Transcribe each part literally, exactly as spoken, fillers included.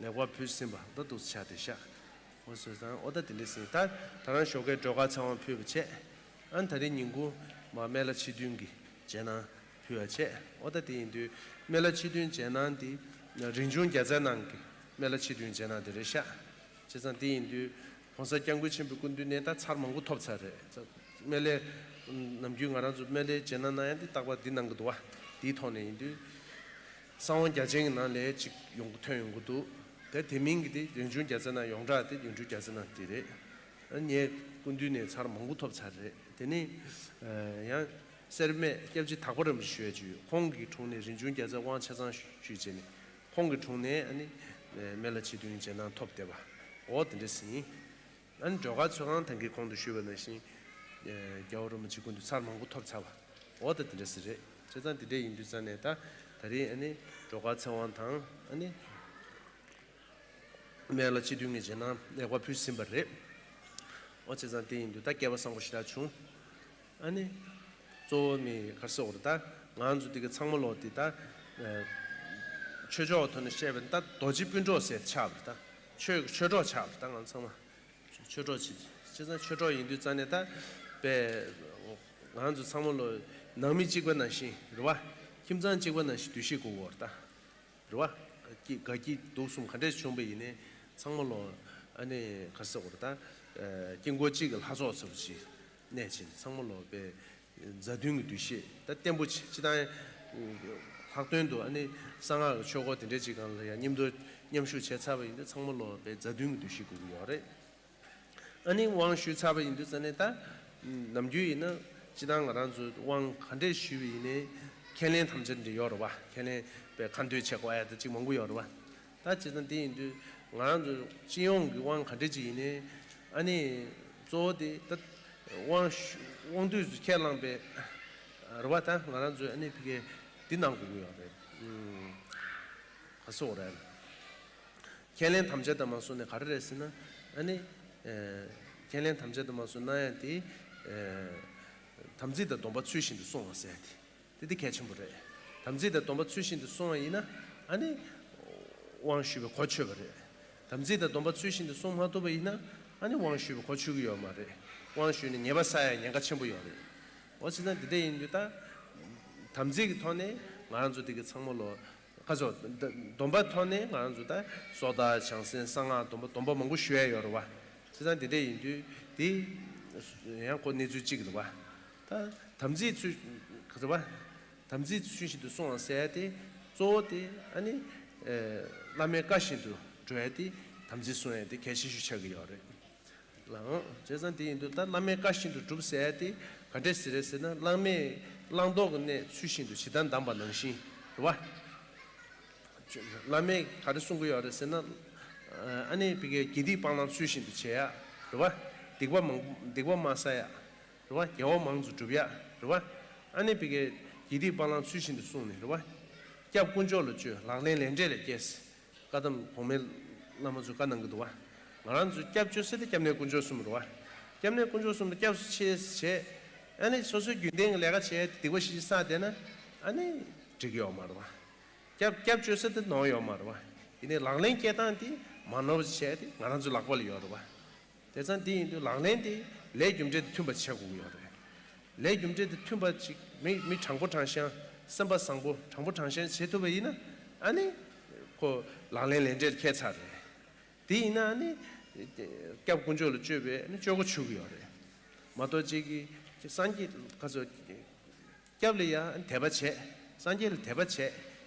ལེགས་པར་ཕུལ་ཟིན་པ་ད་འདུག་ཆ་དེ་ཤག་འོ་སོ་སང་འོ་ད་དེ་འདྲ་ཟིན་ད་ད་རང་ཞོགས་ཀའི་སྒྲོལ་དཀར་ཚེ་དབང་ཕུལ་བ་བྱས། ཨ་ནི་ད་རིང་ཉིན་གུང་མ་སྨན་བླ་ཕྱི་སྟོན་གྱི་རྗེས་གནང་ཕུལ་བ་བྱས། འོ་ད་དེ་ཡིན་དུས་སྨན་བླ་ཕྱི་སྟོན་རྗེས་གནང་འདི་རིན་འབྱུང་རྒྱལ་མཚན་ནང་གི་སྨན་བླ་ཕྱི་སྟོན་རྗེས་གནང་དེ་རེད་ཤག་བྱས་ཙང་དེ་ཡིན་དུས་༸གོང་ས་༸སྐྱབས་མགོན་ཆེན་པོའི་སྐུ་མདུན་ནས་ད་ཚར་མང་པོ་ཐོབ་ཚར་རེད། སྨན་བླའི་ནམ་རྒྱུན་ང་རང་ཚོ་སྨན་བླའི་རྗེས་གནང་གནང་ཡ་འདི་རྟག་པར་འདི་གནང་གི་འདུག་བ། འདིའི་ཐོག་ནས་ཡིན་དུས། གསང་བ་རྒྱ་ཆེན་གྱི་ནང་ལས་ཅིག་ཡོང་གི་ཐོན་ཡོང་གི་འདུག་དེ་དེ་མིན་གྱི་དེ་རིན་འབྱུང་རྒྱལ་མཚན་ནང་ཡོངས་གྲགས་དེ་རིན་འབྱུང་རྒྱལ་མཚན་ནང་དེ་རེད། ཨ་ངས་སྐུ་མདུན་ནས་ཚར་མང་པོ་ཐོབ་ཚར་རེད། དེ་ནས་ཡང་སེར་སྨད་སྐྱབས་རྗེ་དྭགས་པོ་རིན་པོ་ཆེ་ཞུ་ཡ་ཅིག་ཡོད། ཁོང་གི་དྲུང་ནས་རིན་འབྱུང་རྒྱལ་མཚན་དབང་ཆ་ཚང་ཞུས་བྱས་ནས་ཁོང་གི་དྲུང་ནས་ཨ་ནི་སྨན་བླ་ཕྱི་སྟོན་རྗེས་གནང་ཐོབ་བསྡད་པ་འོ་དེ་འདྲ་ཟིན། ཨ་ནི་སྒྲོལ་དཀར་ཚོགས་ཁང་ད་གིན་གོང་དུ་ཞུས་པ་ནང་བཞིན། རྒྱལ་བ་རིན་པོ་ཆེ་སྐུ་མདུན་ཚར་མང་པོ་ཐོབ་ཚར་བ། འོ་ད་དེ་འདྲ་ཟིག་རེད། བྱས་ཙང་དེ་འདྲ་ཡིན་དུས་ཙང་ནས་ད་ད་རེས་ཨ་ནི་སྒྲོལ་དཀར་ཚེ་དབང་དང་ཨ་ནི་སྨན་བླ་སྤྱི་འཐུས་ངེས་ཅན་ནང་ལེགས་པར་ཕུལ་ཟིན་པ་རེད། འོ་བྱས་ཙང་དེ་ཡིན་དུས་ད་སྐལ་བ་བཟང་པོ་ཞེ་དྲག་བྱུང་། ཨ་ནི་གཙོ་བོ་མི་ག་རེ་ཟེར་དགོས་རེད། ད་ང་ཚོ་དེ་ག་ཚང་མ་ལོག་དེ་ད་ཆོས་ཕྱོགས་ཐོག་ནས་བཤད་པ་ད་རྡོ་རྗེ་སྤུན་གྲོགས་ཟེར་ཆགས་པ་རེད། ད་ཆོས་ཆོས་གྲོགས་ཆགས་པ་རེད། ད་ང་ཚང་མ། ཆོས་གྲོགས་བྱེད། བྱས་ཙང་ཆོས་གྲོགས་ཡིན་དུས་ཙང་ནས་ད་དཔེ་ང་ཚོ་ཚང་མ་ལོ་ནང་མི་གཅིག་པ་ནང་བཞིན་རེད་བ། ཁྱིམ་ཚང་གཅིག་པ་ནང་བཞིན་འདུ་ཤེས་དགོས་ཀྱི་ཡོད་རེད་ད། རེད་བ། སྐྱིད་དགའ་སྐྱིད་སྡུག་གསུམ་ག་འདྲས་བྱུང་བ་ཡིན་ནའི་ཚང་མ་ལོ་ཨ་ནི་ག་རེ་ཟེར་དགོས་རེད་ད། དཀྱིལ་འཁོར་གཅིག་གི་ལྷ་ཚོགས་ཚོ་བཞིན་གནས་ཕྱིན་ཚང་མ་ལོ་དཔེ་མཛའ་མཐུན་གྱི་འདུ་ཤེས་ད་བརྟན་པོ་བྱེད་ཅི་ད། ལྷག་དོན་དུ་ཨ་ནི་གསང་སྔགས་ཀྱི་ཆོས་སྐོར་དེ་འདྲས་ཅིག་སྒང་ལ་ཡང་མཉམ་དུ་མཉམ་ཞུགས་བྱས་ཚར་བ་ཡིན་དུས་ཚང་མ་ལོ་དཔེ་མཛའ་མཐུན་གྱི་འདུ་ཤེས་དགོས་ཀྱི་ཡོད་རེད། ཨ་ནི་དབང་ཞུས་ཚར་བ་ཡིན་དུས་ཙང་ནས་ད། ནམ་རྒྱུན་ཡིན་ན་སྤྱི་བཏང་ང་རང་ཚོས་དབང་ག་འདྲས་ཞུས་པ་ཡིན་ནའི་ཁས་ལེན་དམ་བཅའ་འདྲ་ཡོད་རེད་བ། ཁས་ལེན་པའི་ཁ་འདོན་བྱེད་དགོས་ཡ་ད་ཅིག་མང་པོ་ཡོད་རེད་བ། ད་སྤྱི་བཏང་དེ་ཡིན་དུས་ང་རང་ཚོ་སྤྱི་ཡོངས་ཀྱི་དབང་ག་འདྲས་ཅིག་ཡིན་ནའི་ཨ་ནི་གཙོ་བོ་དེ་ད་དབང་ཞུ་དབང་སྡུད་ཚུ་ཁས་བླངས་པའི་རེད་བ། ད་ང་རང་ཚོས་ཨ་ནི་ཕ་གི་འདི་གནང་དགོས་ཀྱི་ཡོད་རེད། ག་སོགས་རེད། ཁས་ལེན་དམ་བཅའ་དང་མ་སོང་ནས་ག་རེ་རེད་ཟེར་ན། ཨ་ནི། ཨེ། ཁས་ལེན་དམ་བཅའ་དང་མ་སོང་གནང་ཡ་དེ། ཨེ། དམ་ཚིག་དང་སྡོམ་པ་ཚུལ་བཞིན་དུ་སྲུང་བ་ཟེར་ཡ་དེ། དེ་དེ་གལ་ཆེན་པོ་རེད། དམ་ཚིག་དང་སྡོམ་པ་ཚུལ་བཞིན་དུ་སྲུང་བ་ཡིན་ན། ཨ་ནི། དབང་ཞུས་པ་གོ་ཆོད་པ་རེད། དམ་ཚིག་དང་སྡོམ་པ་ཚུལ་བཞིན་དུ་སྲུང་མ་ཐུབ་པ་ཡིན་ན། ཨ་ནི་དབང་ཞུས་པ་གོ་ཆོད་ཀྱི་ཡོད་མ་རེད། དབང་ཞུས་ནས་ཉེས་པ་བསགས་ཡ་ཉེན་ཁ་ཆེན་པོ་ཡོད་རེད། འོ་བྱས་ཙང་འདི་འདྲ་ཡིན་དུས་ད། དམ་ཚིག་གི་ཐོག་ནས་ང་རང་ཚོ་འདི་གི་ཚང་མ་ལོ། ཁ་ཚོ་ད་སྡོམ་པ་ཐོག་ནས་ང་རང་ཚོ་ད་སོ་ཐར་བྱང་སེམས་གསང་སྔགས་སྡོམ་པ་སྡོམ་པ་མང་པོ་ཞུ་ཡ་ཡོད་རེད་བ། བྱས་ཙང་དེ་འདྲ་ཡིན་དུས་དེ་ཡང་ཁོ་གནས་ཚུལ་གཅིག་རེད་བ། ད་དམ་ཚིག་ཚུལ་ག་རེད་བ། དམ་ཚིག་ཚུལ་བཞིན་དུ་སྲུང་བ་ཟེར་ཡ་དེ་གཙོ་བོ་དེ་ཨ་ནི་བླ་མའི་བཀའ་བཞིན་དུ་འགྲོ་ཡ་དེ་དམ་ཚིག་སྲུང་ཡ་དེ་གལ་ཆེ་ཤོས་ཆགས་ཀྱི་ཡོད་རེད། ལའང་། བྱས་ཙང་དེ་ཡིན་དུས་ད་བླ་མའི་བཀའ་བཞིན་དུ་སྒྲུབ་ཟེར་ཡ་དེ་ག་འདྲས་ཟེར་རེད་ཟེར་ན། བླ་མས་བླང་དོར་གྱི་གནས་ཚུལ་བཞིན་དུ་ཇི་ལྟར་བསྡམས་པ་ནང་བཞིན་རེད་བ། བླ་མས་ག་རེ་གསུང་གི་ཡོད་རེད་ཟེར་ན། ཨ་ནི་ཕ་གིའི་དགེ་སྡིག་སྤང་བླང་ཚུལ་བཞིན་དུ་བྱེད་ཡ་རེད་བ། སྡིག་པ་མང་སྡིག་པ་མ་བསགས་ཡ་རེད་བ། དགེ་བ་མང་དུ་སྒྲུབ་ཡ་རེད་བ། ཨ་ནི་ཕ་གིའི་དགེ་སྡིག་སྤང་བླང་ཚུལ་བཞིན་དུ་བསྲུངས་ནས་རེད་བ། སྐྱབས་དཀོན་མཆོག་ལ་བཅོལ། ལག་ལེན་ལས་འབྲས་ལ་སྐྱེས། བཀའ་གདམས་གོང་མའི་བླ་མ་ཚོས་བཀའ་གནང་གི་འདུག་བ། ང་རང་ཚོས་སྐྱབས་བཅོལ་ས་དེ་སྐྱབས་གནས་དཀོན་མཆོག་གསུམ་རེད་བ། སྐྱབས་གནས་དཀོན་མཆོག་གསུམ་ལ་སྐྱབས་སུ་མཆི་བྱས། ཨ་ནི་སོ་སོའི་རྒྱུན་ལྡན་གྱི་ལས་ཀ་བྱས་ཏེ་སྡིག་པ་ཞིག་བསགས་བསྡད་ན། ཨ་ནི་འགྲིག་གི་ཡོད་མ་རེད་བ། སྐྱབས་སྐྱབས་བཅོལ་ས་དེ་ནོར་ཡོད་མ་རེད་བ། ཡིན་ནའི་ལག་ལེན་སྐྱེལ་སྟངས་དེ་མ་ནོར་བ་བྱས་ཏེ་ང་རང་ཚོའི་ལག་པ་ལ་ཡོད་རེད་བ། དེ་ཙང་དེ་ཡིན་དུས་ལག་ལེན་དེ་ལས་རྒྱུ་འབྲས་དང་མཐུན་པ་བྱེད་དགོས་ཀྱི་ཡོད་རེད། ལས་རྒྱུ་འབྲས་དང་མཐུན་པ་ཅིག་མི་མི་དྲང་པོ་དྲང་བཞག་སེམས་པ་བཟང་པོ་དྲང་པོ་དྲང་བཞག་བྱེད་ཐུབ་པ་ཡིན་ན། ཨ་ནི་ཁོ་ལག་ལེན་ལས་འབྲས་ཁྱད་མཚར་རེད། དེ་ཡིན་ན་ཨ་ནི་སྐྱབས་དཀོན་མཆོག་ལ་བཅོལ་བའི་ཨ་ནི་བཅོལ་གོ་ཆོད་ཀྱི་ཡོད་རེད། མ་གཏོགས་ཅིག་གི་སངས་རྒྱས་ག་ཚོད། སྐྱབས་ལ་ཡང་དད་པ་བྱས། སངས་རྒྱས་ལ་དད་པ་བྱས།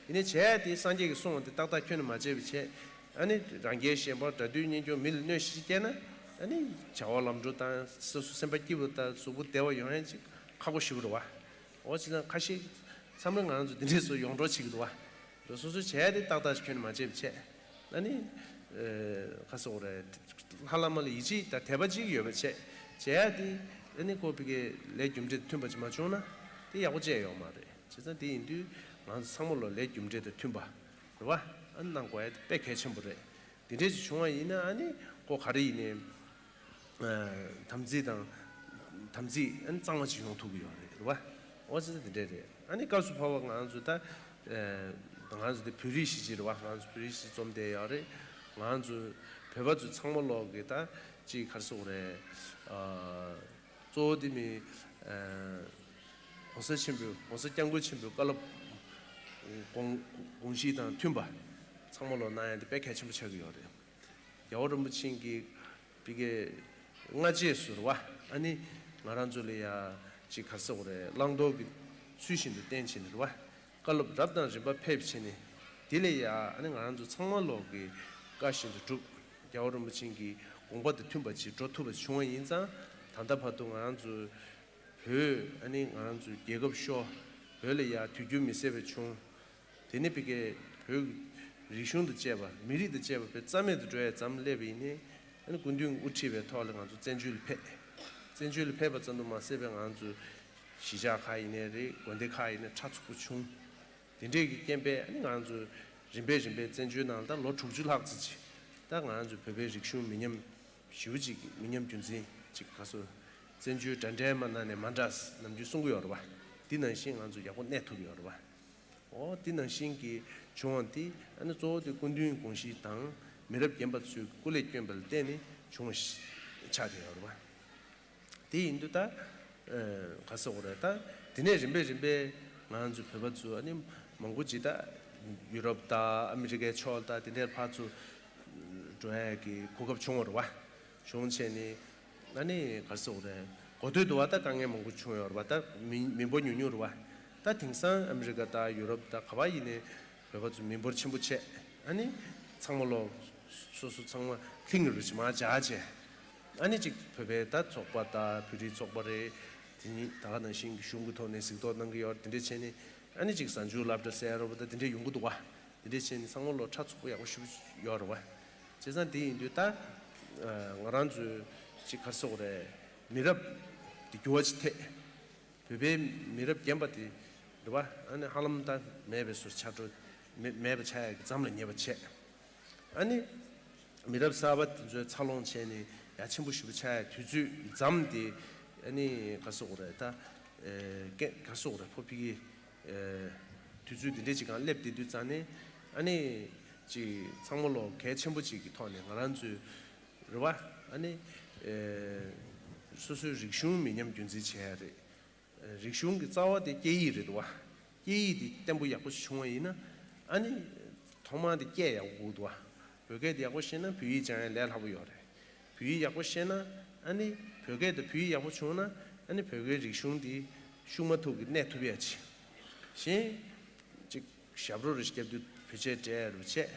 ཡིན་ནའི་བྱས་ཡ་དེ་སངས་རྒྱས་ཀྱིས་གསུངས་པ་དེ་ཏག་ཏག་ཁྱོན་ནས་མ་བྱས་པ་བྱས། ཨ་ནི་རང་རྒྱལ་ཞེན་པ་དགྲ་འདུལ་གཉེན་སྐྱོང་མི་ལ་གནོད་གཞི་སྐྱེལ་ན། ཨ་ནི་བྱ་བ་ལམ་འགྲོ་དང་སོ་སོ་སེམས་པ་སྐྱིད་པོ་དང་གཟུགས་པོ་བདེ་བ་ཡོང་ཡ་ཅིག་ཁག་པོ་ཞེ་པོ་རེད་བ། འོ་བྱས་ཙང་ཁ་ཤས་མཚམས་རེ་ང་རང་ཚོ་འདི་འདྲས་སུ་ཡོངས་གྲོགས་བྱེད་ཀྱི་འདུག་བ། འགྲོ་སོ་སོས་བྱས་ཏེ་ཏག་ཏག་ཁྱོན་ནས་མ་བྱས་པ་བྱས། ཨ་ནི། ཨེ། ག་སོགས་རེད། ལྷ་བླ་མ་ལ་ཡིད་ཆེས་དང་དད་པ་གཅིག་ཡོད་པ་བྱས། བྱས་ཡ་དེ། ཨ་ནི་ཁོ་ཕ་གི་ལས་རྒྱུ་འབྲས་མཐུན་པ་ཅིག་མ་བྱུང་ན། དེ་ཡག་པོ་བྱས་ཡོད་མ་རེད། བྱས་ཙང་དེ་ཡིན་དུས་ང་ཚོ་ཚང་མ་ལོ་ལས་རྒྱུ་འབྲས་དང་མཐུན་པ། རེད་བ། ཨ་ནི་གནང་དགོས་ཡ་དེ་དཔེ་གལ་ཆེན་པོ་རེད། དེ་འདྲས་ཅིག་བྱུང་བ་ཡིན་ན་ཨ་ནི་ཁོ་ག་རེ་ཡིན་ནའི། དམ་ཚིག་དང་། དམ་ཚིག་ཨ་ནི་གཙང་མ་ཅིག་ཡོང་ཐུབ་ཀྱི་ཡོད་རེད། རེད་བ། འོ་ཙི་ཙི་དེ་འདྲས་རེད། ཨ་ནི་སྐབས་སུ་བབ་པ་ང་ཚོ་ད། ང་ཚོ་དེ་བོད་རིགས་གཞིས་བྱེས་རེད་བ། ང་ཚོ་བོད་རིགས་གཞིས་བྱེས་འཛོམས་བསྡད་ཡོད་རེད། ང་ཚོ་བོད་པ་ཚོ་ཚང་མ་ལོག་གི་ད་ཅིག་ག་རེ་ཟེར་དགོས་རེད། ཨ། གཙོ་བོ་དེ་མི་ཨ་༸གོང་ས་ཆེན་པོའི་༸གོང་ས་༸སྐྱབས་མགོན་ཆེན་པོའི་བཀའ་སློབ་དགོངས་དགོངས་གཞི་དང་མཐུན་པ་ཚང་མ་ལོག་གནང་ཡ་དེ་དཔེ་གལ་ཆེན་པོ་ཆགས་ཀྱི་ཡོད་རེད། རྒྱལ་བ་རིན་པོ་ཆེ་གི་བི་གའི་སྔ་རྗེས་སུ་རེད་བ། ཨ་ནི་ང་རང་ཚོ་ལ་ཡ་ཅིག་ག་རེ་ཟེར་དགོས་རེད། བླང་དོར་གྱི་ཚུལ་བཞིན་དུ་བསྟན་བྱས་ནས་རེད་བ། བཀའ་སློབ་རབ་དང་རིམ་པ་ཕེབས་བྱས་ནས་དེ་ལ་ཡ་ཨ་ནི་ང་རང་ཚོ་ཚང་མ་ལོག་གི་བཀའ་བཞིན་དུ་བསྒྲུབ། རྒྱལ་བ་རིན་པོ་ཆེ་གི་དགོངས་པ་དང་མཐུན་པ་ཅིག་འགྲོ་ཐུབ་པ་བྱུང་བ་ཡིན་ཙང་། ད་ལྟ་བར་དུ་ང་རང་ཚོ་བོད་ཨ་ནི་ང་རང་ཚོའི་རྒྱལ་ཁབ་ཤོར། བོད་ལ་ཡ་དུས་འགྱུར་མི་སྲིད་པ་བྱུང་། དེ་ནས་བི་གའི་བོད་ཀྱི་རིག་གཞུང་དང་བཅས་པ་མི་རིགས་དང་བཅས་པ་བོད་རྩ་མེད་དུ་འགྲོ་ཡ་མཚམས་སླེབས་པ་ཡིན་ནའི། ཨ་ནི་སྐུ་མདུན་དབུ་ཁྲིད་པའི་ཐོག་ལ་ང་ཚོ་བཙན་བྱོལ་ལ་ཕེབས། བཙན་བྱོལ་ལ་ཕེབས་པ་ཙམ་དུ་མ་ཟད་པའི་ང་ཚོ་གཞིས་ཆགས་ཁག་ཡིན་ནའི་རེད། དགོན་སྡེ་ཁག་ཡིན་ནའི་ཕྲ་ཚུགས་པོ་བྱུང་། དེ་འདྲས་ཀྱི་རྐྱེན་པས་ཨ་ནི་ང་ཚོ་རིམ་པས་རིམ་པས་བཙན་བྱོལ་ནང་ད་ལོ་དྲུག་ཅུ་ལྷག་ཙམ་ཅིག་ད་ང་ཚོ་བོད་པའི་རིག་གཞུང་མི་ཉམས་ཞེ་པོ་ཅིག་མི་ཉམས་རྒྱུན་འཛིན་ཅིག་ག་ཚོད་བཙན་བྱོལ་འདྲ་འདྲའི་མ་ནང་ནས་མ་འདྲ་ནམ་རྒྱུན་གསུང་གི་ཡོད་རེད་བ། འདི་ནང་བཞིན་ང་ཚོ་ཡག་པོ་གནས་ཐུབ་ཡོད་རེད་བ། འོ་འདི་ནང་བཞིན་གྱི་བྱུང་བ་འདི་ཨ་ནི་གཙོ་བོ་དེ་སྐུ་མདུན་དགོངས་གཞི་དང་མི་རབས་རྒན་པ་ཚོའི་སྐུ་ལས་བསྐྱོན་པ་ལ་བརྟེན་ནས་བྱུང་བ་ཞིག་ཆགས་བསྡད་ཡོད་རེད་བ། དེ་ཡིན་དུས་ད་ཨ་ག་ཟེར་དགོས་རེད། ད་དེ་ནས་རིམ་པས་རིམ་པས་ང་ཚོ་བོད་པ་ཚོ་ཨ་ནི་མང་པོ་ཅིག་ད་ཡུ་རོབ་དང་ཨ་མི་རི་ཀའི་ཕྱོགས་དང་དེ་འདྲའི་ཕར་ཚུར་འགྲོ་ཡས་ཀྱི་གོ་སྐབས་བྱུང་བ་རེད་བ། བྱུང་བྱས་ནས་ཨ་ནི་ག་ཟེར་དགོས་རེད། གོ་ཐོས་དུ་བ་ད་དཀའ་ངལ་མང་པོ་བྱུང་ཡོད་རེད་བ། ད་མི་མི་འབོར་ཉུང་ཉུང་རེད་བ། ད་དེང་སང་ཨ་མི་རི་ཀ་དང་ཡུ་རོབ་དང་ག་བ་ཡིན་ནའི་བོད་པ་ཚོ་མི་འབོར་ཆེན་པོ་བྱས། ཨ་ནི་ཚང་མ་ལོ་སོ་སོ་ཚང་མ་ལྷིང་རུ་ཅིག་མར་འཇགས་བྱས། ཨ་ནི་ཅིག་བོད་པའི་ད་ཚོགས་པ་དང་བོད་རིགས་ཚོགས་པ་རེད། དེ་ཉིད་ད་ག་ནང་བཞིན་གྱི་གཞུང་གི་ཐོག་ནས་གཟིགས་རྟོག་གནང་གི་ཡོད་རེད། དེ་འདྲས་བྱས་ནས་ཨ་ནི་ཅིག་གཟའ་མཇུག་སློབ་གྲྭ་ཟེར་རོ་བ་ད་དེ་འདྲས་ཡོང་གི་འདུག་བ། དེ་འདྲས་བྱས་ནས་ཚང་མ་ལོ་ཕྲ་ཚུགས་པོ་ཡག་པོ་ཞེ་པོ་ཡོད་རེད་བ། བྱས་ཙང་དེ་ཡིན་དུས་ད་ང་རང་ཚོའི་ཅིག་ག་རེ་ཟེར་དགོས་རེད། མི་རབས་དེ་འགྱུར་བ་ཅིག་ཐེབས། བོད་པའི་མི་རབས་རྒན་པ་དེ་རེད་བ། ཨ་ནི་ཧ་ལམ་ད་མེད་པའི་བཟོ་ཆགས་འགྲོ། མེད་མེད་པ་ཆགས་ཡག་གི་མཚམས་ལ་ཉེ་བ་བྱས། ཨ་ནི་མི་རབས་གསར་པ་དེ་ཚོའི་འཚར་ལོངས་བྱས་ནས་ཡ་ཆེན་པོ་ཞེ་པོ་ཆགས་ཡག་དུས་ཚོད་མཚམས་དེ་ཨ་ནི་ག་རེ་ཟེར་དགོས་རེད། ད་ཨེ་ཀེ་ག་རེ་ཟེར་དགོས་རེད། ཕོ་ཕི་གི་ཨེ་དུས་ཚོད་འདི་འདྲས་ཅིག་གང་སླེབས་བསྡད་དུས་ཙང་ནས་ཨ་ནི་ཅིག་ཚང་མ་ལོ་གལ་ཆེན་པོ་ཅིག་གི་ཐོག་ནས་ང་རང་ཚོའི་རེད་བ། ཨ་ནི་ཨེ་སོ་སོའི་རིག་གཞུང་མི་ཉམས་རྒྱུན་འཛིན་བྱེད་ཡ་རེད། རིག་གཞུང་གི་རྩ་བ་དེ་སྐད་ཡིག་རེད་འདུག་བ། སྐད་ཡིག་དེ་བརྟན་པོ་ཡག་པོ་ཞིག་བྱུང་བ་ཡིན་ན་ཨ་ནི་ཐོག་མར་དེ་སྐད་ཡག་པོ་དགོས་འདུག་བ། བོད་སྐད་དེ་ཡག་པོ་ཤེས་ན་བོད་ཡིག་སྦྱང་ཡ་ལས་སླ་པོ་ཡོད་རེད། བོད་ཡིག་ཡག་པོ་ཤེས་ན་ཨ་ནི་བོད་སྐད་དང་བོད་ཡིག་ཡག་པོ་བྱུང་ན་ཨ་ནི་བོད་སྐད་རིག་གཞུང་དེ་ཤུགས་མ་ཐུག་གི་གནས་ཐུབ་ཡ་ཆེ། གཞན་ཅིག་ཞབས་བྲོ་རེ་བརྒྱབ་དུས་བོད་ཆས་སྤྲས་རུ་ཆས།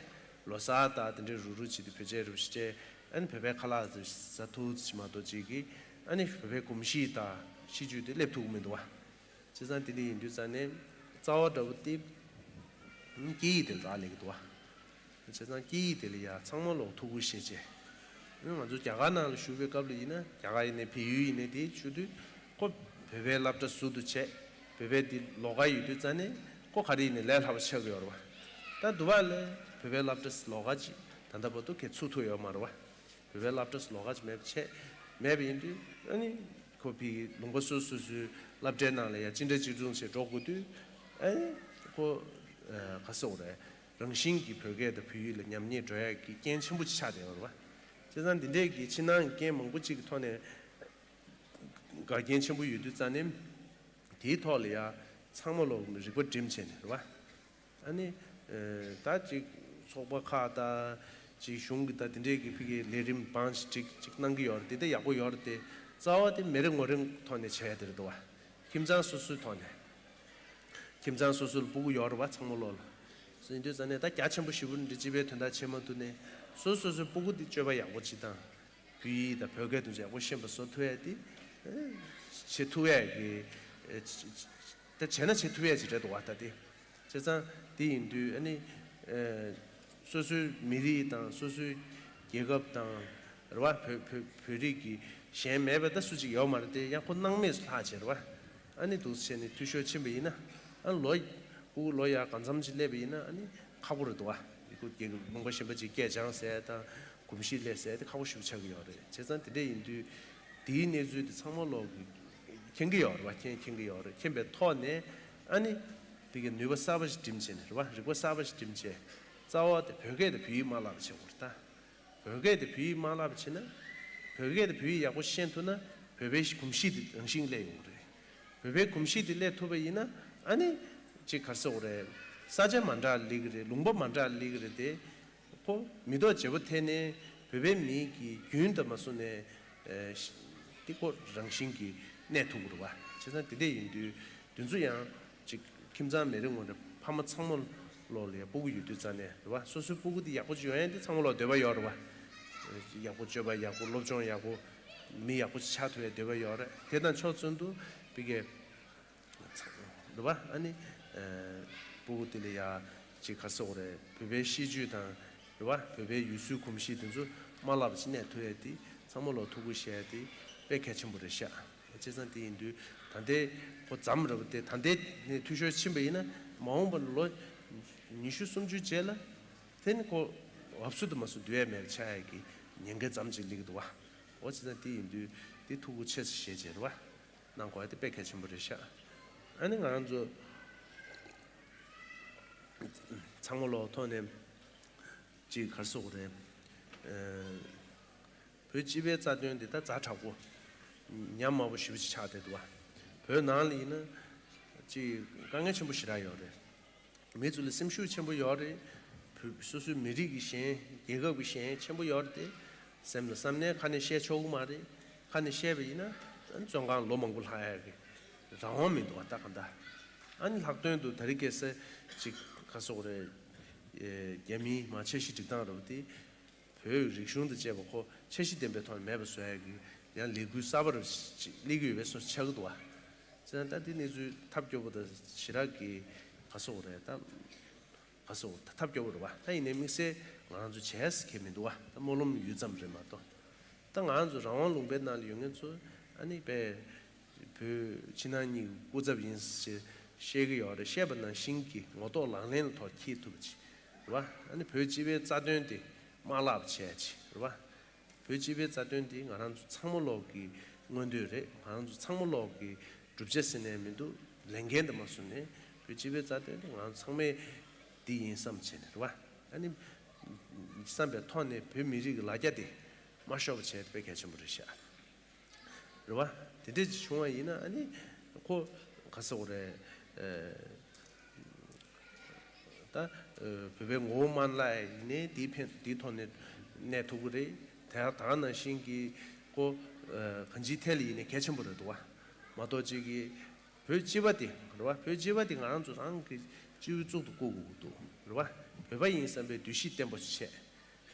ལོ་གསར་དང་དེ་འདྲའི་རུ་རུ་བྱེད་དུས་བོད་ཆས་རུ་སྤྲས། ཨ་ནི་བོད་པའི་ཁ་ལག་ཟ་ཐུབ་ཙམ་མ་གཏོགས་ཅིག་གིས་ཨ་ནི་བོད་པའི་གོམས་གཤིས་དང་གཤིས་རྒྱུད་དེ་སླེབས་ཐུབ་ཀྱི་མི་འདུག་བ། བྱས་ཙང་དེ་འདྲ་ཡིན་དུས་ཙང་ནས་རྩ་བ་འདྲ་བོ་དེ་སྐད་ཡིག་དེ་ལ་རག་ལས་ཀྱི་འདུག་བ། བྱས་ཙང་སྐད་ཡིག་དེ་ལ་ཡ་ཚང་མ་ལོག་ཐུགས་ཁུར་བཞེས་བྱས། ང་ཚོ་རྒྱ་གར་ནང་ལ་བཞུགས་པའི་སྐབས་ལ་ཡིན་ན་རྒྱ་གར་ཡིན་ནའི་བལ་ཡུལ་ཡིན་ནའི་དེ་བཞུགས་དུས་ཁོ་བོད་པའི་སློབ་གྲྭ་ཟུར་དུ་བྱས། བོད་པའི་དེ་ལོགས་ཀ་ཡོད་དུས་ཙང་ནས་ཁོ་ག་རེ་ཡིན་ནའི་ལས་སླ་པོ་ཆགས་ཀྱི་ཡོད་རེད་བ། ད་འདི་བ་ལས་བོད་པའི་སློབ་གྲྭ་ལོགས་ཀ་ཅིག་ད་ལྟ་བར་དུ་གས་ཚུགས་ཐུབ་ཡོད་མ་རེད་བ། བོད་པའི་སློབ་གྲྭ་ལོགས་ཀ་ཅིག་མེད་པ་བྱས། མེད་པ་ཡིན་དུས་ཨ་ནི་ཁོ་ཕི་ལུང་པ་སོ་སོ་སོའི་སློབ་གྲྭའི་ནང་ལ་ཡ་གཅིག་འདྲ་གཅིག་མཚུངས་བྱས་འགྲོ་དགོས་དུས་ཨ་ནི་ཁོ་ག་ཟེར་དགོས་རེད། རང་བཞིན་གྱིས་བོད་སྐད་དང་བོད་ཡིག་ལ་ཉམས་ཉེས་འགྲོ་ཡག་གི་རྐྱེན་ཆེན་པོ་ཅིག་ཆགས་བསྡད་ཡོད་རེད་བ། བྱས་ཙང་འདི་འདྲས་ཀྱི་ཕྱི་ནང་གི་རྐྱེན་མང་པོ་ཅིག་གི་ཐོག་ནས་འགལ་རྐྱེན་ཆེན་པོ་ཡོད་དུས་ཙང་ནས་དེའི་ཐོག་ལ་ཡ་ཚང་མ་ལོ་རིག་པ་སྒྲིམ་བྱས་ནས་རེད་བ། ཨ་ནི་ད་ཅིག་ཚོགས་པ་ཁག་དང་ཅིག་གཞུང་གི་ད་དེ་འདྲས་ཀྱི་ཕི་གའི་ལས་རིམ་འབངས་ཤིག་ཅིག་ཅིག་གནང་གི་ཡོད་རེད། དེ་ད་ཡག་པོ་ཡོད་རེད་དེ། རྩ་བ་དེ་མི་རེ་ངོ་རེ་ཐོག་ནས་བྱས་དེ་རེད་འདུག་བ། ཁྱིམ་ཚང་སོ་སོའི་ཐོག་ནས། ཁྱིམ་ཚང་སོ་སོ་ལ་སྤུ་གུ་ཡོད་རེད་བ། ཚང་མ་ལོ་ལ། སོ་ཡིན་དུས་ཙང་ནས་ད་རྒྱ་ཆེན་པོ་ཞེ་པོ་འདི་སྤྱི་པའི་དོན་དག་བྱེད་མ་ཐུབ་ནས་སོ་སོ་སོའི་སྤུ་གུ་འདི་སྤྱོད་པ་ཡག་པོ་ཅིག་དང་། བོད་ཡིག་དང་བོད་སྐད་དུ་ཡག་པོ་ཤེས་པ་བཟོ་ཐུབ་ཡ་དེ་བྱེད་ཐུབ་ཡ་གི་ད་བྱས་ན་བྱེད་ཐུབ་ཡ་ཅིག་རེད་འདུག་བ། ད་དེ་བྱས་ཙང་དེ་ཡིན་དུས་ཨ་ནི་སོ་སོའི་མི་རིགས་དང་སོ་སོའི་རྒྱལ་ཁབ་དང་རེད་བ། བོད་བོད་བོད་རིགས་ཀྱི་གཞན་མེད་པ་ད་སུ་གཅིག་ཡོད་མ་རེད་དེ། ཡང་ཁོ་སྣང་མེད་སུ་ལྷག་བྱས་རེད་བ། ཨ་ནི་འདུག་བྱས་ནས་འཐུས་ཤོར་ཕྱིན་པ་ཡིན་ན་ཨ་ལོ་སྤུ་གུ་ལོ་ཡ་གང་འཚམ་ཅིག་སླེབས་པ་ཡིན་ན་ཨ་ནི་ཁག་པོ་རེད་འདུག་བ། ཡི་གུ་རྒྱལ་ཁབ་ལུང་པ་གཞན་པ་ཅིག་སྐད་སྦྱངས་ཟེར་དང་གོམས་གཤིས་སླེབས་ཟེར་དེ་ཁག་པོ་ཞེ་པོ་ཆགས་ཀྱི་ཡོད་རེད། བྱས་ཙང་དེ་འདྲ་ཡིན་དུས་དེའི་གནས་ཚུལ་དེ་ཚང་མ་ལོག་གི་མཁྱེན་གྱི་ཡོད་རེད་བ། མཁྱེན་མཁྱེན་གྱི་ཡོད་རེད། མཁྱེན་པའི་ཐོག་ནས་ཨ་ནི་དེ་གའི་ནུས་པ་གསར་པ་ཞིག་སྒྲིམ་བྱས་ནས་རེད་བ། རིག་པ་གསར་པ་ཞིག་སྒྲིམ་བྱས་རྩ་བ་དེ་བོད་སྐད་དང་བོད་ཡིག་མ་བརླག་པ་བྱེད་དགོས་རེད་ད། བོད་སྐད་དེ་བོད་ཡིག་མ་བསླབ་པ་བྱས་ན། བོད་སྐད་དེ་བོད་ཡིག་ཡག་པོ་ཤེས་ཐུབ་ན། བོད་པའི་གོམས་གཤིས་དེ་རང་བཞིན་སླེབས་ཡོང་གི་རེད། བོད་པའི་གོམས་གཤིས་དེ་སླེབས་ཐུབ་པ་ཡིན་ན། ཨ་ནི་ཅིག་ག་རེ་ཟེར་དགོས་རེད། ས་ཆ་མ་འདྲ་སླེབས་ཀྱི་རེད། ལུང་པ་མ་འདྲ་སླེབས་ཀྱི་རེད་དེ། ཁོ་མི་ཐོག་བརྗེ་པོ་ཐེབས་ནས་བོད་པའི་མི་གི་རྒྱུན་དུ་མ་བཟུང་ནས། ཨེ་ཤ་དེ་ཁོ་རང་བཞིན་གྱིས་གནས་ཐུབ་ཀྱི་རེད་བ། བྱས་ཙང་དེ་འདྲ་ཡིན་དུས། དེ་ཚོ་ཡང་ཅིག་ཁྱིམ་ཚང་མི་རེ་ངོ་རེ་ཕ་མ་ཚང་མ་ལོག་ལ་ཡ་སྤུ་གུ་ཡོད་དུས་ཙང་ནས་རེད་བ། སོ་སོའི་སྤུ་གུ་དེ་ཡག་པོ་ཅིག་ཡོང་ཡ་དེ་ཚང་མ་ལོག་འདོད་པ་ཡོད་རེད་བ། ཡག་པོ་སྤྱོད་པ་ཡག་པོ། སློབ་སྦྱོང་ཡག་པོ། མི་ཡག་པོ་ཅིག་ཆགས་ཐུབ་ཡ་འདོད་པ་ཡོད་རེད། དེ་དང་ཕྱོགས་མཚུངས་དུ་ཕ་གིའི་རེད་བ། ཨ་ནི་ཨ་སྤུ་གུ་དེ་ལ་ཡ་ཅིག་ག་རེ་ཟེར་དགོས་རེད། བོད་པའི་གཤིས་སྤྱོད་དང་རེད་བ། བོད་པའི་ཡུལ་སྲོལ་གོམས་གཤིས་དེ་ཚོ་མ་བསླབས་པ་ཅིག་གནས་ཐུབ་ཡ་དེ་ཚང་མ་ལོག་ཐུགས་ཁུར་བཞེས་ཡ་དེ་དཔེ་གལ་ཆེན་པོ་རེད་ཤག་བྱས་ཙང་དེ་ཡིན་དུས་ད་ལྟའི་ཁོ་ཙམ་རེད་བ། དེ་ད་ལྟའི་ནས་འཐུས་ཤོར་ཕྱིན་པ་ཡིན་ན། མ་འོངས་པ་ལོ་ཉི་ཤུ་སུམ་ཅུ་རྗེས་ལ་དེ་ནི་ཁོ་འབབ་སུ་དུ་མ་སུ་བསྡུ་ཡ་མེད་ཆགས་ཡ་གི་ཉེན་ཁ་ཙམ་ཅིག་སླེབས་ཀྱི་འདུག་བ། འོ་བྱས་ཙང་དེ་ཡིན་དུས་དེ་ཐུགས་ཁུར་ཆེ་ཙམ་བཞེས་བྱས་རེད་བ། གནང་དགོས་ཡ་དེ་དཔེ་གལ་ཆེན་པོ་རེད་ཤག་ཨ་ནི་ང་རང་ཚོ་ཚང་མ་ལོག་ཐོག་ནས་ཅིག་ག་རེ་ཟེར་དགོས་རེད། ཨ་བོད་སྤྱི་པའི་རྩ་དོན་འདི་ད་ཛ་དྲག་པོ་ཉམས་དམའ་པོ་ཞེ་པོ་ཅིག་ཆགས་བསྡད་འདུག་བ། བོད་ནང་ལ་ཡིན་ན་ཅིག་དཀའ་ངལ་ཆེན་པོ་ཞེ་དྲག་ཡོད་རེད། མི་ཚོ་ལ་སེམས་ཤུགས་ཆེན་པོ་ཡོད་རེད། བོད་སོ་སོའི་མི་རིགས་ཀྱི་ཞེན། རྒྱལ་ཁབ་ཀྱི་ཞེན་ཆེན་པོ་ཡོད་རེད་དེ། སེམས་ལ་བསམ་ནས་ཁ་ནས་བཤད་ཆོག་གི་མ་རེད། ཁ་ནས་བཤད་པ་ཡིན་ན་བཙོན་ཁང་ལོ་མང་པོ་ལྷག་ཡ་གི་རང་དབང་མི་འདུག་བ། ད་གང་ལྟར་ཨ་ནི་ལྷག་དོན་དུ་དེ་རིང་ཁ་སང་ཅིག་ག་རེ་ཟེར་དགོས་རེད། རྒྱ་མིའི་མ་འཆར་གཞི་སྒྲིག་སྟངས་རེད་བ། དེ་བོད་རིག་གཞུང་དང་བཅས་པ་ཁོ་འཆར་གཞི་ལྡན་པའི་ཐོག་ནས་མེད་པ་བཟོ་ཡ་གི་ཡང་ལས་འགུལ་གསར་པ་རུ་ཅིག་སླེབས་ཀྱི་ཡོད་པའི་བཟོ་ཆགས་ཀྱི་འདུག་བ། བྱས་ཙང་ད་འདི་གནས་ཚུལ་ཐབས་སྐྱོ་པོ་དང་ཞེ་དྲག་གི་ག་རེ་ཟེར་དགོས་རེད། ད་ག་རེ་ཟེར་དགོས་རེད། ད་ཐབས་སྐྱོ་པོ་རེད་བ། ད་ཡིན་ནའི་དམིགས་བསལ་ང་རང་ཚོ་བྱས་ཟེར་མཁན་མི་འདུག་བ། ད་སྨོན་ལམ་ཡུད་ཙམ་རེད་མ་གཏོགས། ད་ང་རང་ཚོ་རང་དབང་ལུང་པའི་ནང་ལ་ཡོད་མཁན་ཚོ་ཨ་ནི་དཔེ་བོད་ཕྱི་ནང་གཉིས་ཀྱི་སྐུ་ཚབ་ཡིན་ཞེས་བཤད་ཀྱི་ཡོད་རེད། བཤད་པ་ནང་བཞིན་གྱི་ངོ་ཐོག་ལག་ལེན་ཐོག་འཁྱེར་ཐུབ་པ་ཅིག་རེད་བ། ཨ་ནི་བོད་སྤྱི་པའི་རྩ་དོན་དེ་མ་བརླག་པ་བྱས་ཅིག་རེད་བ། བོད་སྤྱི་པའི་རྩ་དོན་དེ་ང་རང་ཚོ་ཚང་མ་ལོག་གི་མངོན་འདོད་རེད། ང་རང་ཚོ་ཚང་མ་ལོག་གི་བསྒྲུབ་བྱ་ཟེར་ནས་མི་འདུག་ལས་འགན་དུ་མ་བཟུང་ནས་བོད་སྤྱི་པའི་རྩ་དོན་དེ་ང་རང་ཚོ་ཚང་མས་འདི་ཡིན་བསམ་བྱས་ནས་རེད་བ། ཨ་ནི་བསམ་པའི་ཐོག་ནས་བོད་མི་རིགས་ཀྱི་ལ་རྒྱ་དེ་མ་ཤོར་བ་བྱས་དཔེ་གལ་ཆེན་པོ་རེད་ཤག་རེད་བ། དེ་འདྲ་ཅིག་བྱུང་བ་ཡིན་ན་ཨ་ནི་ཁོ་ག་རེ་ཟེར་དགོས་རེད། ཨེ། ད་ཨེ་བོད་པའི་ངོ་བོ་དམར་ལ་ཡིན་ནའི་དེའི་ཕན་དེའི་ཐོག་ནས་གནས་ཐུབ་ཀྱི་རེད། དེ་ད་ག་ནང་བཞིན་གྱི་ཁོ་ཨེ་གང་ཅིའི་ཐད་ལ་ཡིན་ནའི་གལ་ཆེན་པོ་རེད་འདུག་བ། མ་གཏོགས་ཅིག་གི་བོད་སྤྱི་པ་དེ་རེད་བ། བོད་སྤྱི་པ་དེ་ང་རང་ཚོ་རང་གི་སྤྱི་བོའི་གཙུག་ཏུ་བཀུར་དགོས་ཀྱི་འདུག་རེད་བ། བོད་པ་ཡིན་བསམ་པའི་འདུ་ཤེས་བརྟན་པོ་ཞིག་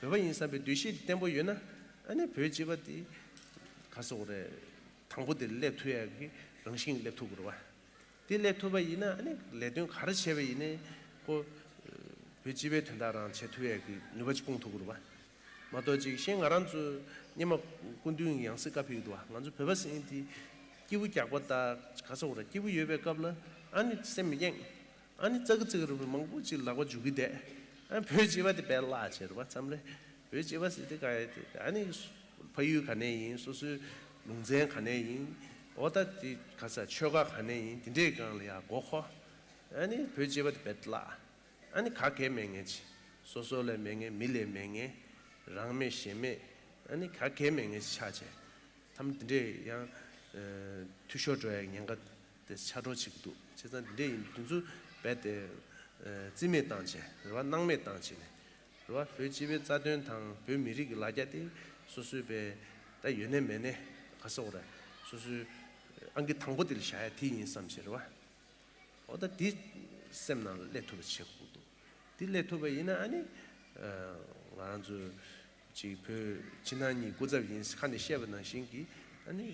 བྱས། བོད་པ་ཡིན་བསམ་པའི་འདུ་ཤེས་དེ་བརྟན་པོ་ཡོད་ན་ཨ་ནི་བོད་སྤྱི་པ་དེ་ག་རེ་ཟེར་དགོས་རེད། དང་པོ་དེ་སླེབས་ཐུབ་ཡག་གི་རང་བཞིན་སླེབས་ཐུབ་ཀྱི་རེད་བ། དེ་སླེབས་ཐུབ་པ་ཡིན་ན་ཨ་ནི་ལས་དོན་ག་རེ་བྱས་པ་ཡིན་ནའི་ཁོ་བོད་སྤྱི་པའི་དོན་དག་རང་བྱེད་ཐུབ་ཡག་གི་ནུས་པ་ཅིག་སྐུང་ཐུབ་ཀྱི་རེད་བ། མ་གཏོགས་ཅིག་གཞན་ང་རང་ཚོ་སྔོན་མ་སྐུ་མདུན་གྱི་ཡང་སྲིད་བཀའ་ཕེབས་ཀྱི་འདུག་བ། ང་ཚོ་བོད་པ་ཟེར་མཁན་དེ་སྐྱིད་པོ་རྒྱག་པ་དང་ག་རེ་ཟེར་དགོས་རེད། སྐྱིད་པོ་ཡོད་པའི་སྐབས་ལ་ཨ་ནི་སེམས་གཡེང་། ཨ་ནི་ཙག་གི་ཙིག་རུ་མང་པོ་ཅིག་ལག་པ་འཇུ་གི་བསྡད། ཨ་བོད་སྤྱི་པ་དེ་དཔེ་བརླག་བྱས་རེད་བ། མཚམས་རེ་བོད་སྤྱི་པ་ཟེར་དེ་ག་ཡ་དེ་ཨ་ནི་ཕ་ཡུལ་ག་ནས་ཡིན། སོ་སོའི་ལུང་ཚན་ག་ནས་ཡིན། འོ་ད་དེ་ག་ས་ཆོལ་ཁ་ག་ནས་ཡིན། དེ་འདྲའི་སྒང་ལ་ཡ་མགོ་འཁོར། ཨ་ནི་བོད་སྤྱི་པ་དེ་དཔེ་བརླག་ཨ་ནི་ག་གེ་མེད་མཁན་ཅིག་སོ་སོ་ལས་མེད་མཁན། མི་ལས་མེད་མཁན། རང་མེད་གཞན་མེད། ཨ་ནི་ག་གེ་མེད་མཁན་ཅིག་ཆགས་བྱས། ཐམ་དེ་འདྲས་ཡང་ཨ་འཐུས་ཤོར་འགྲོ་ཡའི་ཉེན་ཁ་དེ་ཆགས་འགྲོ་བྱེད་ཀྱི་འདུག་བྱས་ཙང་དེ་འདྲས་ཡིན་དུས་ཚོད་རྦད་དེ་ཨ་རྩིས་མེད་བཏང་བྱས་རེད་བ། སྣང་མེད་བཏང་བྱས་ནས་རེད་བ། བོད་སྤྱི་པའི་རྩ་དོན་དང་བོད་མི་རིགས་ཀྱི་ལ་རྒྱ་དེ་སོ་སོའི་པའི་ད་ཡོད་ནས་མེད་ནས་ག་ཟེར་དགོས་རེད། སོ་སོའི་ཨང་ཀི་དང་པོ་དེ་ལ་བཞག་ཡ་དེ་ཡིན་བསམ་བྱས་རེད་བ། འོ་ད་དེ་སེམས་ནང་ལ་སླེབས་ཐུབ་པ་བྱེད་དགོས་འདུག་དེ་སླེབས་ཐུབ་པ་ཡིན་ན་ཨ་ནི་ཨ་ང་རང་ཚོ་ཅིག་བོད་ཕྱི་ནང་གཉིས་སྐུ་ཚབ་ཡིན་ཁ་ནས་བཤད་པ་ནང་བཞིན་གྱི་ཨ་ནི་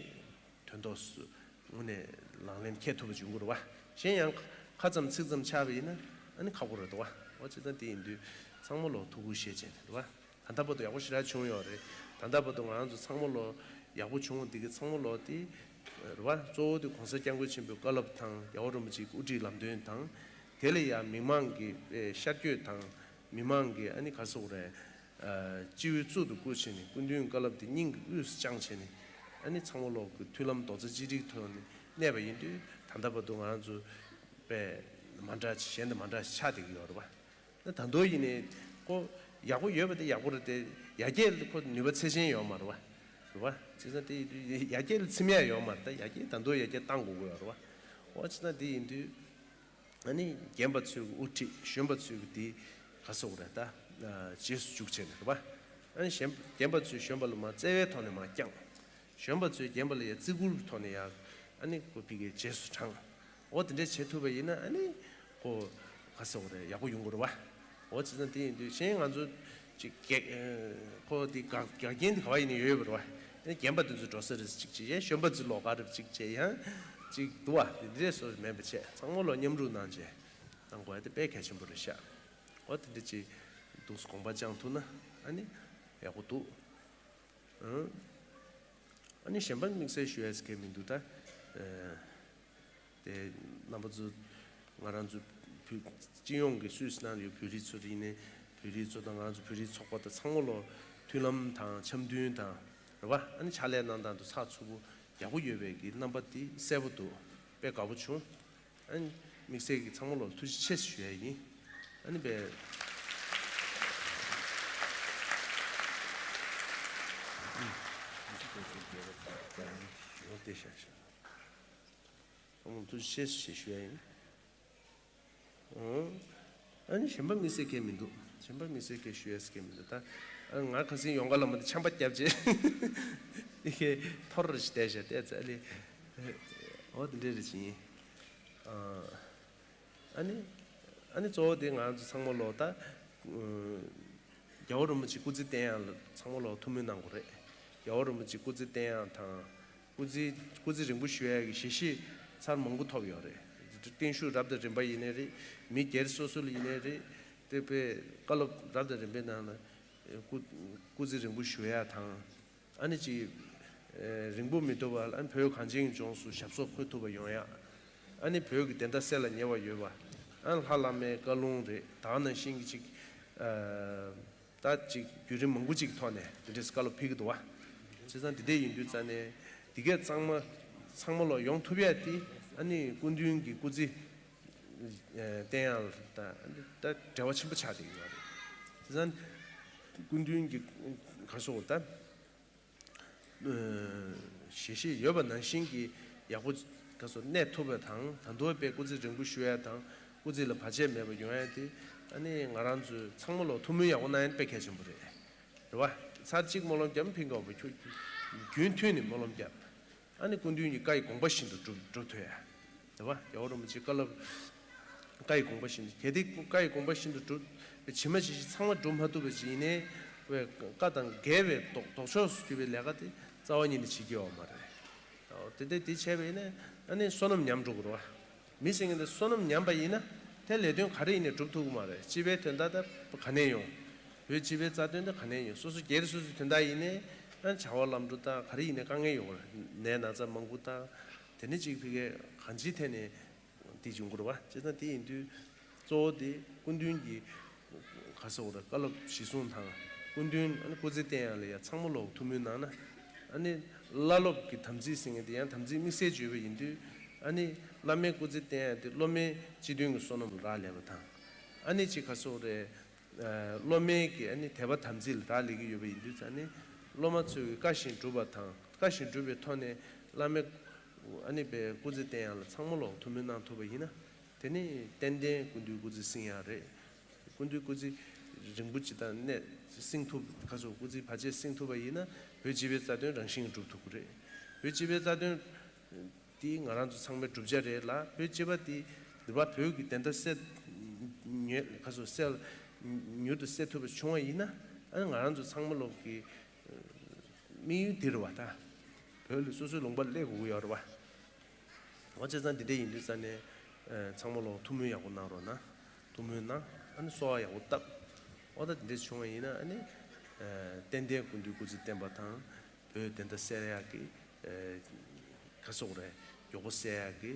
དོན་ཐོག་སུ་དངོས་གནས་ལག་ལེན་འཁེལ་ཐུབ་པ་བྱུང་དགོས་རེད་བ། གཞན་ཡང་ཁ་ཙམ་ཚིག་ཙམ་ཆགས་པ་ཡིན་ན་ཨ་ནི་ཁག་པོ་རེད་འདུག་བ། འོ་བྱས་ཙང་དེ་ཡིན་དུས་ཚང་མ་ལོག་ཐུགས་ཁུར་བཞེས་བྱས་ནས་རེད་བ། ད་ལྟ་བར་དུ་ཡག་པོ་ཞེ་དྲག་བྱུང་ཡོད་རེད། ད་ལྟ་བར་དུ་ང་རང་ཚོ་ཚང་མ་ལོ་ཡག་པོ་བྱུང་བ་འདི་གི་ཚང་མ་ལོ་དེ་རེད་བ། གཙོ་བོ་དེ་༸གོང་ས་༸སྐྱབས་མགོན་ཆེན་པོའི་བཀའ་སློབ་དང་རྒྱལ་བ་རིན་པོ་ཆེའི་དབུ་ཁྲིད་ལམ་སྟོན་དང་། དེ་ལ་ཡང་མི་མང་གི་ཨེ་ཤར་བསྐྱོད་དང་། མི་མང་གི་ཨ་ནི་ག་རེ་ཟེར་དགོས་རེད། ཨ་སྤྱི་བོའི་གཙུག་ཏུ་བཀུར་བྱས་ནས་སྐུ་མདུན་བཀའ་སློབ་དེ་སྙིང་གི་དབུས་སུ་བཅངས་བྱས་ནས་ཨ་ནི་ཚང་མ་ལོག་གི་མཐུན་ལམ་རྡོག་རྩ་གཅིག་སྒྲིལ་ཐོག་ནས་གནས་པ་ཡིན་དུས་ད་ལྟ་བར་དུ་ང་རང་ཚོ་དཔེ་མ་འདྲ་ཞིག་གཞན་དང་མ་འདྲ་ཞིག་ཆགས་བསྡད་ཀྱི་ཡོད་རེད་བ། ད་ད་དུང་ཡིན་ནའི་ཁོ་ ཡག་པོ་ཡོད་པ་དེ་ཡག་པོ་རེད་དེ། ཡར་རྒྱས་ལ་ཁོ་ནུས་པ་ཚད་ཆེན་ཡོད་མ་རེད་བ། རེད་བ། བྱས་ཙང་དེ་ཡིན་དུས་ཡར་རྒྱས་ལ་ཚིམ་ཡ་ཡོད་མ་རེད་ད། ཡར་རྒྱས་ད་དུང་ཡར་རྒྱས་གཏང་དགོས་ཀྱི་ཡོད་རེད་བ། འོ་བྱས་ཙང་དེ་ཡིན་དུས། ཨ་ནི་རྒན་པ་ཚོའི་དབུ་ཁྲིད། གཞོན་པ་ཚོའི་གི་དེ་ག་སོགས་རེད་ད། རྗེས་སུ་འཇུག་བྱས་ནས་རེད་བ། ཨ་ནི་གཞན་རྒན་པ་ཚོས་གཞོན་པ་ལ་མར་བརྩེ་བའི་ཐོག་ནས་མར་བསྐྱངས། གཞོན་པ་ཚོས་རྒན་པ་ལ་ཡ་བརྩི་བཀུར་གྱི་ཐོག་ནས་ཡ། ཨ་ནི་ཁོ་ཕ་གིའི་རྗེས་སུ་འབྲངས། འོ་དེ་འདྲས་བྱེད་ཐུབ་པ་ཡིན་ན་ཨ་ནི་ཁོ་ག་སོགས་རེད། ཡག་པོ་ཡོང་གི་རེད་བ། འོ་བྱས་ཙང་དེ་ཡིན་དུས་གཞན་ང་ཚོ་ཅིག་གེགས། ཁོ་དེ་འགག་འགག་རྐྱེན་དེ་ག་བ་ཡིན་ནའི་ཡོད་ཡོད་པ་རེད་བ། ཨ་ནི་རྒན་པ་དེ་ཚོ་འགྲོ་ས་རེད་ཅིག་བྱས། ཡང་གཞོན་པ་ཚོ་ལོགས་ཀ་རེད་ཅིག་བྱས། ཡང་ཅིག་འདུག་བ། དེ་འདྲས་སོགས་མེད་པ་བྱས། ཚང་མ་ལོག་མཉམ་རུབ་གནང་བྱས་གནང་དགོས་ཡ་དེ་དཔེ་གལ་ཆེན་པོ་རེད་ཤག་འོ་དེ་འདྲ་ཅིག་འདུག་སེ་དགོངས་པ་བཅངས་ཐུབ་ན་ཨ་ནི་ཡག་པོ་འདུག་ཨང་། ཨ་ནི་གཞན་པ་དམིགས་བསལ་ཞུ་ཡས་གལ་མི་འདུག་ད། ཨ། དེ་རྣམ་པ་ཚོ་ང་རང་ཚོ་བོད་སྤྱི་ཡོངས་ཀྱི་སུད་སི་ནང་ཡོད་བོད་རིགས་ཚོ་ཡིན་ནའི། བོད་རིགས་ཚོ་དང་ང་རང་ཚོ་བོད་རིགས་ཚོགས་པ་དང་ཚང་མ་ལོ་མཐུན་ལམ་དང་འཆམ་མཐུན་དང་རེད་བ། ཨ་ནི་ཕྱག་ལས་གནང་སྟངས་དེ་ཚགས་ཚུད་པོ་ཡག་པོ་ཡོད་པའི་གི་རྣམ་པ་དེ་གསལ་པོ་འདུག་དཔེ་དགའ་པོ་བྱུང་། ཨ་ནི་དམིགས་བསལ་གྱི་ཚང་མ་ལོ་ཐུགས་རྗེ་ཆེ་ཞུ་ཡ་ཡིན། ཨ་ནི་བས། ཚང་མ་ཐུགས་རྗེ་ཆེ་ཞེས་ཞུ་ཡ་ཡིན། ཨ་ནི་གཞན་པ་དམིགས་བསལ་གལ་མི་འདུག་གཞན་པ་དམིགས་བསལ་གལ་ཞུ་ཡས་གལ་མི་འདུག་ད་ང་ཁ་སང་ཡོང་ག་ལ་མ་དེ་ཆམ་པ་བརྒྱབ་རྗེས་དེ་གས་ཐོར་རེ་ཞིག་བསྡད་བཞག་བལྟས་ཚེ་ཨ་ལེ། འོ་དེ་འདྲས་རེ་བྱིན། ཨ་ནི། ཨ་ནི་གཙོ་བོ་དེ་ང་ཚོ་ཚང་མ་ལོ་ད། རྒྱལ་བ་རིན་པོ་ཆེ་སྐུ་ཚེ་བརྟན་ཡག་ལ་ཚང་མ་ལོ་ཐུགས་སྨོན་གནང་དགོས་རེད། རྒྱལ་བ་རིན་པོ་ཆེ་སྐུ་ཚེ་བརྟན་ཡག་དང་། སྐུ་ཚེ་སྐུ་ཚེ་རིང་པོ་བཞུགས་ཡག་གི་ཞལ་བཞེས་ཚར་མང་པོ་ཐོབ་ཡོད་རེད། བརྟན་བཞུགས་རབ་དང་རིམ་པ་ཡིན་ནའི་རེད། མི་སྒེར་སོ་སོ་ལ་ཡིན་ནའི་རེད། དེ་བས་བཀའ་སློབ་རབ་དང་རིམ་པའི་ནང་ལ་སྐུ་སྐུ་ཚེ་རིང་པོ་བཞུགས་ཡག་དང་། ཨ་ནི་ཅིག་ཨེ། རིང་པོ་མི་ཐུབ་པར་ཨ་ནི་བོད་གངས་ཅན་གྱི་ལྗོངས་སུ་ཞབས་སོར་འཁོད་ཐུབ་པ་ཡོང་ཡག་ཨ་ནི་བོད་ཀྱི་བདེན་མཐའ་གསལ་ལ་ཉེ་བ་ཡོད་པ། ཨ་ནི་ལྷ་བླ་མའི་བཀའ་ལུང་རེད། ད་ག་ནང་བཞིན་གྱི་ཅིག་ཨ། ད་ཅིག་བརྒྱུད་རིམ་མང་པོ་ཅིག་གི་ཐོག་ནས་དེ་འདྲའི་བཀའ་སློབ་ཕེབས་ཀྱི་འདུག་བ། བྱས་ཙང་འདི་འདྲས་ཡིན་དུས་ཙང་ནས་འདི་གས་ཚང་མ་ཚང་མ་ལོ་ཡོང་ཐུབ་ཡག་དེ་ཨ་ནི་སྐུ་མདུན་གྱི་སྐུ་ཚེ་ཨེ། བརྟན་ཡག་ལ་ད་ད་འབྲེལ་བ་ཆེན་པོ་ཆགས་བསྡད་ཀྱི་ཡོད་རེད། བྱས་ཙང་སྐུ་མདུན་གྱི་ག་སོགས་ད། ཞལ་བཞེས་ཡོད་པ་ནང་བཞིན་གྱི་ཡག་པོ་ག་སོ་གནས་ཐུབ་པ་དང་། ད་དུང་དཔེ་སྐུ་ཚེ་རིང་པོ་བཞུགས་ཡ་དང་། སྐུ་ཚེ་ལ་བར་ཆད་མེད་པ་ཡོང་ཡ་དེ་ཨ་ནི་ང་རང་ཚོས་ཚང་མ་ལོ་ཐུགས་སྨོན་ཡག་པོ་གནང་ཡ་དཔེ་གལ་ཆེན་པོ་རེད། རེད་བ། ཚར་གཅིག་སྨོན་ལམ་བརྒྱབ་ན་ཕན་གྱི་ཡོད་པ་ཁྱོད་རྒྱུན་མཐུད་ནས་སྨོན་ལམ་བརྒྱབ། ཨ་ནི་སྐུ་མདུན་གྱི་བཀའ་ཡི་དགོངས་པ་བཞིན་དུ་སྒྲུབ་སྒྲུབ་ཐུབ་ཡ། རེད་བ། རྒྱལ་བ་རིན་པོ་ཆེའི་བཀའ་སློབ། བཀའ་ཡི་དགོངས་པ་བཞིན་དུ་གལ་ཏེ་བཀའ་ཡི་དགོངས་པ་བཞིན་དུ་སྒྲུབ་པའི་ཇི་མ་ཇི་བཞིན་ཚང་མ་སྒྲུབ་མ་ཐུབ་པ་ཅིག་ཡིན་ནའི། བཀའ་དང་འགལ་བའི་ལྡོག་ལྡོག་ཕྱོགས་སུ་གྱུར་པའི་ལས་ཀ་དེ་རྩ་བ་ཉིད་ནས་བྱེད་ཀྱི་ཡོད་མ་རེད། དེ་ལྟར་དེ་བྱས་པ་ཡིན་ན་ཨ་ནི་བསོད་ནམས་ཉམས་འགྲོ་གི་རེད་བ། མི་ཟེར་མཁན་དེ་བསོད་ནམས་ཉམས་པ་ཡིན་ན་དེ་ལས་དོན་ག་རེ་ཡིན་ནའི་སྒྲུབ་ཐུབ་ཀྱི་མ་རེད། སྤྱི་པའི་དོན་དག་ད་ག་ནས་ཡོང་། བོད་སྤྱི་པའི་རྩ་དོན་ད་ག་ནས་ཡོང་། སོ་སོ་སྒེར་སོ་སོའི་དོན་དག་ཡིན་ནའི་ཨ་བྱ་བ་ལམ་འགྲོ་ད་ག་རེ་ཡིན་ནའི་དཀའ་ངལ་ཡོང་གི་རེད། ནད་ན་ཚ་མང་པོ་ད། དེ་ནས་གཅིག་ཕ་གིའི་གང་ཅིའི་ཐད་ནས་དེ་བྱུང་དགོས་རེད་བ། བྱས་ཙང་དེ་ཡིན་དུས་གཙོ་བོ་དེ་སྐུ་མདུན་གྱི་ག་ཟེར་དགོས་རེད། བཀའ་སློབ་གཞི་བཟུང་དང་། སྐུ་མདུན་ཨ་ནི་སྐུ་ཚེ་བརྟན་ཡག་ལ་ཡ་ཚང་མ་ལོག་ཐུགས་སྨོན་གནང་ན། ཨ་ནི་བླ་སློབ་ཀྱི་དམ་ཚིག་ཟེར་མཁན་དེ་ཡང་དམ་ཚིག་དམིགས་བསལ་བརྗོད་པ་ཡིན་དུས། ཨ་ནི་བླ་མའི་སྐུ་ཚེ་བརྟན་ཡག་དེ་སློབ་མའི་སྤྱི་མཐུན་གྱི་བསོད་ནམས་ལ་རག་ལས་པ་དང་། ཨ་ནི་གཅིག་ག་ཟེར་དགོས་རེད། སློབ་མའི་གི་ཨ་ནི་དད་པ་དམ་ཚིག་ལ་རག་ལས་ཀྱི་ཡོད་པ་ཡིན་དུས་ཙང་ནི། སློབ་མ་ཚོས་བཀའ་བཞིན་སྒྲུབ་པ་དང་། བཀའ་བཞིན་སྒྲུབ་པའི་ཐོག་ནས་བླ་མའི་ཨ་ནི་པའི་སྐུ་ཚེ་བརྟན་ཡག་ལ་ཚང་མ་ལོག་ཐུགས་སྨོན་གནང་ཐུབ་པ་ཡིན་ན། དེ་ནི་ཏན་ཏན་སྐུ་མདུན་སྐུ་ཚེ་བསྲིང་ཡག་རེད། སྐུ་མདུན་སྐུ་ཚེ་རིང་པོ་ཅིག་དང་གནས་བསྲིང་ཐུབ་ག་ཚོད་སྐུ་ཚེ་བར་ཆད་བསྲིང་ཐུབ་པ་ཡིན་ན་བོད་སྤྱི་པའི་རྩ་དོན་རང་བཞིན་གྱིས་སྒྲུབ་ཐུབ་ཀྱི་རེད། བོད་སྤྱི་པའི་རྩ་དོན། དེ་ང་རང་ཚོ་ཚང་མའི་བསྒྲུབ་བྱ་རེད་ལ། བོད་སྤྱི་པ་དེ་ནུས་པ་བོད་ཀྱི་བདེན་མཐའ་གསལ་ཉེ་ག་ཚོད་གསལ་མྱུར་དུ་གསལ་ཐུབ་པ་བྱུང་བ་ཡིན་ན། ཨ་ནི་ང་རང་ཚོ་ཚང་མ་ལོག་གི་དམིགས་ཡུལ་འདི་རེད་བ། ད་བོད་ལ་སོ་སོའི་ལུང་པ་སླེབས་དགོས་ཀྱི་ཡོད་རེད་བ། འོ་བྱས་ཙང་འདི་འདྲ་ཡིན་དུས་ཙང་ནས་ཚང་མ་ལོག་ཐུགས་སྨོན་ཡག་པོ་གནང་རོགས་གནང་། ཐུགས་སྨོན་གནང་། ཨ་ནི་གསོལ་བ་ཡག་པོ་བཏབ། འོ་ད་འདི་འདྲ་བྱུང་བ་ཡིན་ན་ཨ་ནི་ཏན་ཏན་སྐུ་མདུན་སྐུ་ཚེ་བརྟན་པ་དང་། བོད་བདེན་མཐའ་གསལ་ཡག་གི་ཨེ་ག་སོགས་རེད། མགྱོགས་པོ་གསལ་ཡག་གི་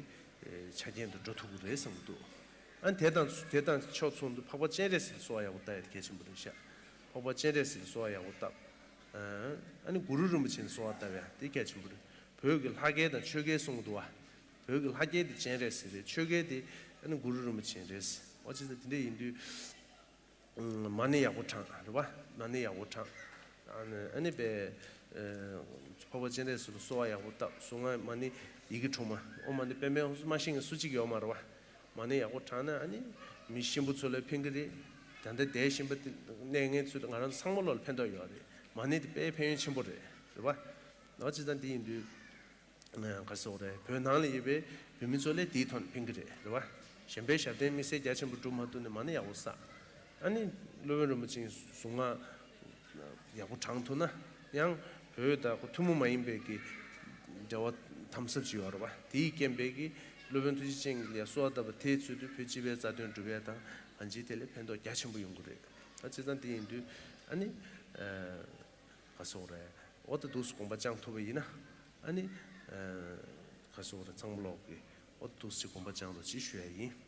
ཨེ་ཆ་རྐྱེན་དུ་འགྲོ་ཐུབ་ཀྱི་རེད་བསམ་གྱི་འདུག་ཨ་ནི་དེ་དང་དེ་དང་ཕྱོགས་མཚུངས་འདུག་འཕགས་པ་སྤྱན་རས་གཟིགས་ལ་གསོལ་བ་ཡག་པོ་བཏབ་ཡག་དེ་གལ་ཆེན་པོ་རེད་ཤག་འཕགས་པ་སྤྱན་རས་གཟིགས་ལ་གསོལ་བ་ཡག་པོ་བཏབ། ཨ་ནི་གུ་རུ་རིན་པོ་ཆེ་ལ་གསོལ་བ་བཏབ་ཡག་དེ་གལ་ཆེན་པོ་རེད། བོད་ཀྱི་ལྷ་སྐལ་དང་ཆོས་སྐལ་གསུང་གི་འདུག་བ། བོད་ཀྱི་ལྷ་སྐལ་དེ་སྤྱན་རས་གཟིགས་རེད། ཆོས་སྐལ་དེ་ཨ་ནི་གུ་རུ་རིན་པོ་ཆེ་རེད། འོ་བྱས་ཙང་དེ་འདྲ་ཡིན་དུས། མ་ཎི་ཡག་པོ་བགྲང་རེད་བ། མ་ཎི་ཡག་པོ་བགྲང་། ཨ་ནི་ཨ་ནི་པའི་འཕགས་པ་སྤྱན་རས་གཟིགས་ལ་གསོལ་བ་ཡག་པོ་བཏབ། གཟུངས་སྔགས་མ་ཎི་ཡི་གེ་དྲུག་མ། ཨོཾ་མ་ཎི་པདྨེ་ཧཱུྃ། མ་ཤེས་མཁན་སུ་གཅིག་ཡོད་མ་རེད་བ། མ་ཎི་ཡག་པོ་བགྲང་ན་ཨ་ནི་མི་གཤིན་པོ་ཚོ་ལ་ཕན་གི་རེད། ད་ལྟ་བསྡད་བཞིན་པ་དེ་གནས་ངན་ཚོ་ང་རང་ཚང་མ་ལོ་ལ་ཕན་ཐོགས་ཡོད་རེད། མ་ཎི་དེ་དཔེ་ཕན་ཡོན་ཆེན་པོ་རེད། རེད་བ། ཨ་ཅི་ཙང་དེ་ཡིན་དུས། ག་སོག་རེད། བོད་ནང་ལ་ཡོད་པའི་བོད་མི་ཚོ་ལས་དེའི་ཐོག་ནས་ཕན་གི་རེད། རེད་བ། གཞན་པའི་ཞབས་བརྟན་དམིགས་བསལ་རྒྱ་ཆེན་པོ་སྒྲུབ་མ་ཐུབ་ནས་མ་ཎི་ཡག་པོ་བསགས། ཨ་ནི་སློབ་དཔོན་རིན་པོ་ཆེའི་གཟུངས་སྔགས་ཡག་པོ་བགྲང་ཐུབ་ན། ཡང་བོད་དང་ཁོ་ཐུན་མོང་མ་ཡིན་པའི་གི་འབྲེལ་བ་དམ་ཟབ་ཅིག་ཡོད་རེད་བ། དེའི་རྐྱེན་པས་གི་སློབ་དཔོན་ཐུགས་རྗེ་ཅན་གྱི་ལ་གསོལ་བ་བཏབ་པ་དེའི་ཚུལ་དུ་བོད་སྤྱི་པའི་རྩ་དོན་སྒྲུབ་ཡས་དང་གང་ཅིའི་ཐད་ལ་ཕན་ཐོགས་རྒྱ་ཆེན་པོ་ཡོང་གི་རེད། ཨ་ཅི་ཙང་དེ་ཡིན་དུས་ཨ་ནི། ག་སོག་རེད། འོ་ད་འདུག་སེ་དགོངས་པ་བཅངས་ཐུབ་པ་ཡིན་ན། ཨ་ནི། ག་སོག་རེད། ཚང་མ་ལོག་གི་འོ་ད་འདུག་སེ་དགོངས་པ་བཅངས་རོགས་ཅེས་ཞུ་ཡ་ཡིན།